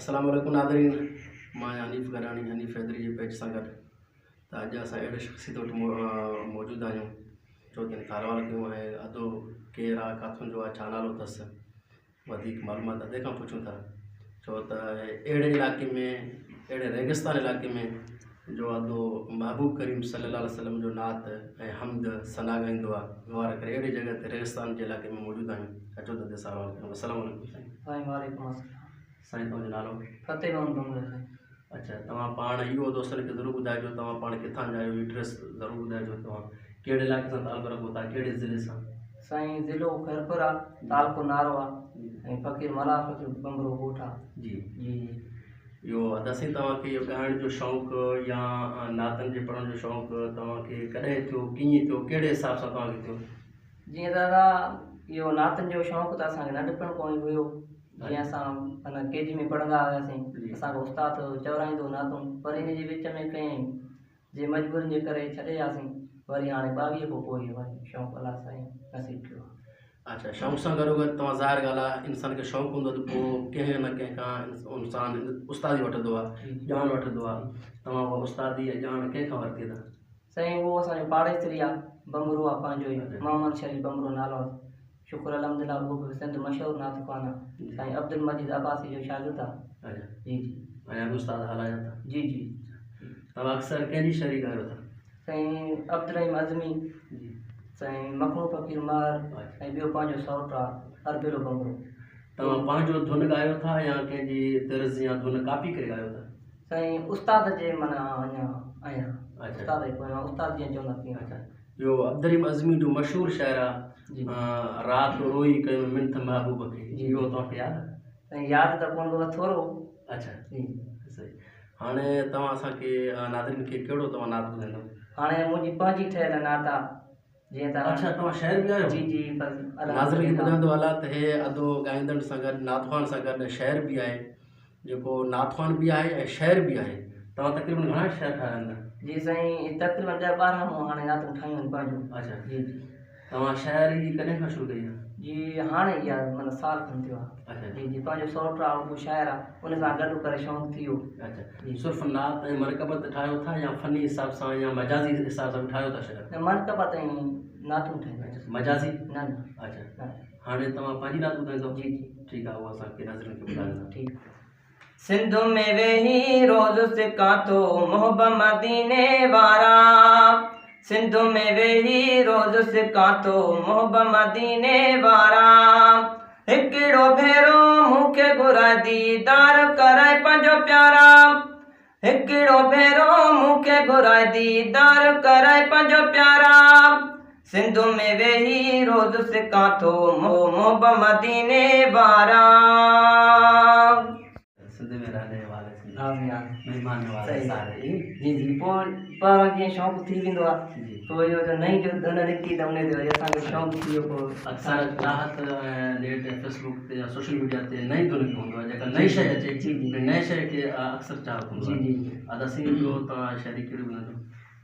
السلام عليڪم ناظرين مان آهيان حنيف گڏاڻي حنيف حيدري جي پيج سان گڏ ته اڄ اسان اهڙي شخصيت وٽ موجود آهيون جو تن کان احوال ڪيون ۽ ادو ڪير آ ڪاٿون جو آ ڇا نالو اٿس وڌيڪ معلومات ادي کان پڇون ٿا ڇو ته اهڙي علاقي ۾ اهڙي ريگستان علاقي ۾ جو ادو محبوب ڪريم صلي الله عليه وسلم جو نعت ۽ حمد ثنا ڳائيندو آ غور ڪري اهڙي جڳهه تي ريگستان جي علاقي ۾ موجود آهيون اچو ته ادي سان احوال ڪيون السلام عليڪم سائين. سائين وعليڪم السلام. سائين توهان جو نالو؟ فتح محمد ڀنگرو سائين. اڇا توهان پاڻ اهو دوستن کي ضرور ٻڌائجو توهان پاڻ ڪٿان جا آهيو ايڊريس ضرور ٻڌائجو توهان ڪهڙي علائقي سان تعلق رکو ٿا ڪهڙي ضلعي سان. سائين ضلعو خيرپور آ تعلقو نارو آ ۽ فقير ملاح فقير ڀنگرو ڳوٺ آ. جي جي اهو ادا سائين توهان کي اهو ڳائڻ جو شوق يا نعتن جي پڙهڻ جو شوق توهان کي ڪڏهن ٿيو ڪيئن ٿيو ڪهڙي حساب سان توهان کي ٿيو؟ جيئن ته ادا اهو نعتن جو شوق ته اسان کي ننڍپڻ کان ئي هيو جيئن اسان معنيٰ ڪي جي ۾ پڙهندا هياسين اسان کي استاد چورائيندو هو نعتون پر ان جي وچ ۾ ڪنهن جي مجبورين جي ڪري ڇڏي وياسين وري هاڻي 22 کان پوء اهو وري شوق الله سائين نصيب ڪيو آهي. اڇا شوق سان گڏو گڏ توهان ظاهر ڳالهه آهي انسان کي شوق هوندو آهي ته پوء ڪنهن نه ڪنهن کان انسان استادي وٺندو آهي ڄاڻ وٺندو آهي توهان اها استادي يا ڄاڻ ڪنهن کان ورتي اٿا؟ سائين اهو اسان جو پاڙيسري آ بمبرو آ پنهنجو ئي محمد شريف بمبرو نالو آس شڪر الحمدلله اهو به سنڌ مشهور نعت خوان آ سائين عبدالمجيد عباسي جو شاگرد آ. اچا جي جي. اڃا به استاد هلايو ٿا؟ جي جي. توهان اڪثر ڪنهن جي شاعري ڳايو ٿا؟ سائين عبدالرحيم عزمي، جي. سائين مخنو فقير مهر ۽ ٻيو پنهنجو سئوٽ آ اربيلو بمبرو. توهان پنهنجو ڌن ڳايو ٿا يا ڪنهن جي طرز يا ڌن ڪاپي ڪري ڳايو ٿا؟ سائين استاد جي معنيٰ اڃا آهيان استاد جي پويان استاد جيئن چوندا تيئن. اچا اهو عبدالرحيم عزمي جو مشهور شعر آ رات روئي ڪيم منٿ محبوب کي اهو توهان کي ياد آ؟ سائين ياد ته ڪونه پر ٿورو. اچا جي صحيح هاڻي توهان اسان کي ناظرين کي ڪهڙو توهان نعت ٻڌائيندو؟ هاڻي منهنجي پنهنجي ٺهيل نعت آ جيئن ته اچا توهان شاعر به آهيو؟ جي جي بس ناظرين کي ٻڌائيندو هلان ته هي ادو ڳائيندڙ سان گڏ نعت خوان سان گڏ شاعر به آهي جيڪو نعت خوان به آهي ۽ شاعر به آهي. توهان تقريبن گهڻا شعر ٺاهيا آهن؟ جي سائين تقريبن 10 12 مون هاڻي نعتون ٺاهيون آهن پنهنجون. اچا جي جي. توهان شاعري ڪڏهن کان شروع ڪئي آهي؟ جي هاڻي ئي آهي معنيٰ سال کن ٿيو آهي. اچا. جي جي پنهنجو سئوٽ آهي اهو شاعر آهي ان سان گڏ ڪري شوق ٿي ويو. اچا صرف نعت ۽ منقبت ٺاهيو ٿا يا فني حساب سان يا مجازي حساب سان به ٺاهيو ٿا شعر؟ نه منقبت ۽ نعتون ٺاهيندو آهيان. مجازي؟ نه نه. اچا نه. هاڻي توهان پنهنجي نعت ٻڌائيندو؟ جي جي. ٺيڪ آهي اهو اسان کي ناظرين کي ٻڌايو. ٺيڪ. سنڌ ۾ ويهي روز سڪان ٿو محب مديني وارا سنڌ ۾ ويهي روز سڪان ٿو محب مديني وارا هڪڙو ڀيرو مون کي گهرائي ديدار ڪرائي پنهنجو پيارا هڪڙو ڀيرو مون کي گهرائي ديدار ڪرائي پنهنجو پيارا سنڌ ۾ ويهي روز سڪان ٿو محب مديني وارا. سنڌ ۾ رهني والي سنڌي مهمان نواز ساري. جي جي پوء پاڻ جيئن شوق ٿي ويندو آ پوء اهو جو نئين جو ڌن نڪتي ته ان تي وري اسان کي شوق ٿي ويو پوء. اڪثر چاهت ۽ نيٽ ۽ فيس بڪ تي يا سوشل ميڊيا تي نئين ڌن کي هوندو آهي جيڪا نئين شيء اچي نئين شيء کي اڪثر چاهت هوندو آهي. جي جي ادا سائين ٻيو توهان شاعري ڪهڙي ٻڌائيندو؟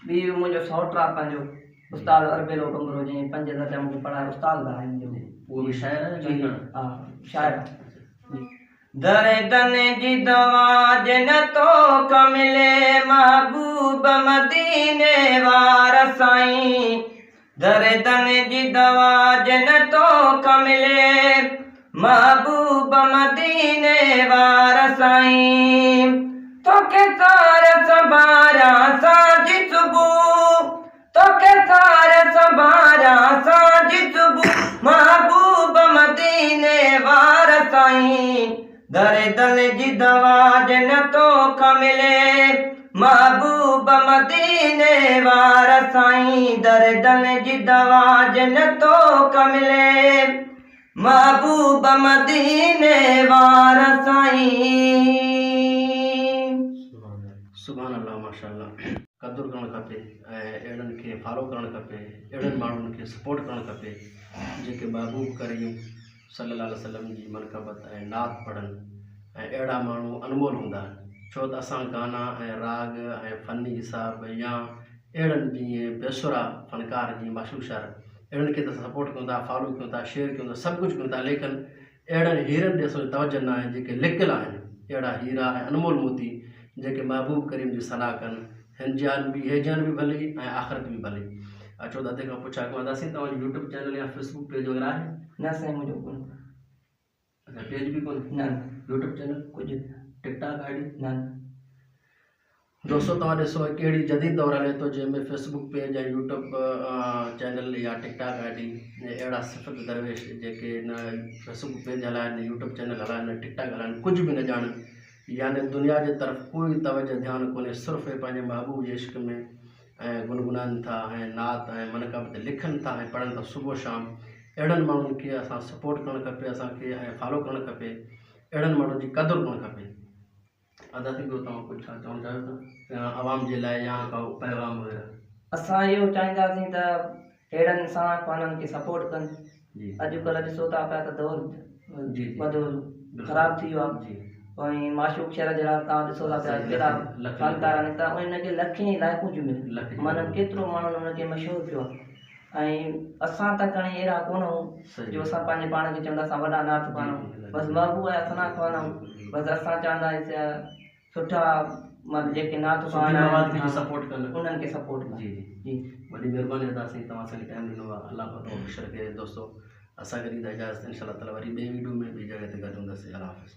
ٻي منهنجو سئوٽ آ پنهنجو استاد اربيلو ڪنڀرو جنهن پنج درجا مونکي پڙهايا استاد به آهي منهنجو. اهو به شاعر آهي يا ڳائيندڙ؟ ها شاعر آهي. دردن جي دوا جن توکان ملي محبوب مديني وارا سائين دردن جي دوا جن توکان ملي محبوب مديني وارا سائين توکي سار سنڀاريان سانجهي صبح توکي سار سنڀاريان سانجهي صبح محبوب مديني وارا سائين دردن جي دوا جن توکان ملي محبوب مديني وارا سائين دردن جي دوا جن توکان ملي محبوب مديني وارا سائين. سبحان الله ماشاءالله قدر ڪرڻ کپي ۽ اهڙن کي فالو ڪرڻ کپي اهڙن ماڻهن کي سپورٽ ڪرڻ کپي جيڪي محبوب ڪريم صلي الله عليه وسلم جي منقبت ۽ نعت پڙهن ۽ اهڙا ماڻهو انمول هوندا آهن ڇو ته اسان گانا ۽ راڳ ۽ فني حساب يا اهڙن جيئن بيسرا فنڪار جيئن معشوق شاعر اهڙن کي ته اسان سپورٽ ڪيون ٿا فالو ڪيون ٿا شيئر ڪيون ٿا سڀ ڪجهه ڪيون ٿا ليڪن اهڙن هيرن ڏي اسان جو توجه نه آهي جيڪي لڪل آهن اهڙا هيرا ۽ انمول موتي جيڪي محبوب ڪريم جي ثنا ڪن. هن جهان به هي جهان به ڀلي ۽ آخرت به ڀلي. اچو ته ادي کان پڇا ڪيون. ادا سائين توهان جو يوٽيوب چينل يا فيسبوڪ پيج وغيره آهي؟ نه سائين منهنجو ڪونهي. اچا پيج به ڪونهي؟ نه. YouTube channel? ڪجهه به. ٽڪ ٽاڪ I D? نه نه. دوستو توهان ڏسو هي ڪهڙي جديد دور هلي ٿو جنهن ۾ فيسبوڪ پيج ۽ يوٽيوب چينل يا ٽڪ ٽاڪ I D اهڙا صفت درويش جيڪي نه فيسبوڪ پيج هلائن نه يوٽيوب چينل هلائن نه ٽڪ ٽاڪ هلائن ڪجهه به نه ڄاڻن يعني دنيا جي طرف ڪوئي توجه ڌيان ڪونهي صرف هي پنهنجي محبوب جي عشق ۾ ۽ گنگنائن ٿا ۽ نعت ۽ منقبت لکن ٿا ۽ پڙهن ٿا صبح شام اهڙن ماڻهن کي اسان سپورٽ ڪرڻ کپي اسان کي ۽ فالو ڪرڻ کپي اهڙن ماڻهن جي قدر ڪرڻ کپي ادا سائين ٻيو توهان ڪجهه ڇا چوڻ چاهيو ٿا عوام جي لاء يا ڪو پيغام وغيره. اسان اهو چاهينداسين ته اهڙن ثنا خوانن کي سپورٽ ڪن اڄ ڪلهه ڏسو ٿا پيا ته دور وڏو خراب ٿي ويو آهي ۽ معشوق شهر جهڙا توهان ڏسو ٿا پيا ڪهڙا فنڪار آهن ته ان کي لکين لائقون ٿيون ملن معنيٰ ڪيترو ماڻهن ان کي مشهور ڪيو آهي ۽ اسان ته کڻي اهڙا ڪونه آهيون جو اسان پنهنجي پاڻ کي چوندا اسان وڏا نعت خوان آهيون بس محبوب جا ثنا خوان آهيون بس اسان چاهندا آهيون ته سٺا معنيٰ جيڪي نعت خوان آهن انهن کي سپورٽ ڪن. جي جي وڏي مهرباني ادا سائين توهان اسان کي ٽائيم ڏنو آهي الله پاڪ توهان کي خوش رکي دوستو اسان کي ڏيندا اجازت انشاء الله تعالي وري ٻئي ويڊيو ۾ ٻي جڳهه تي گڏ هونداسين الله حافظ.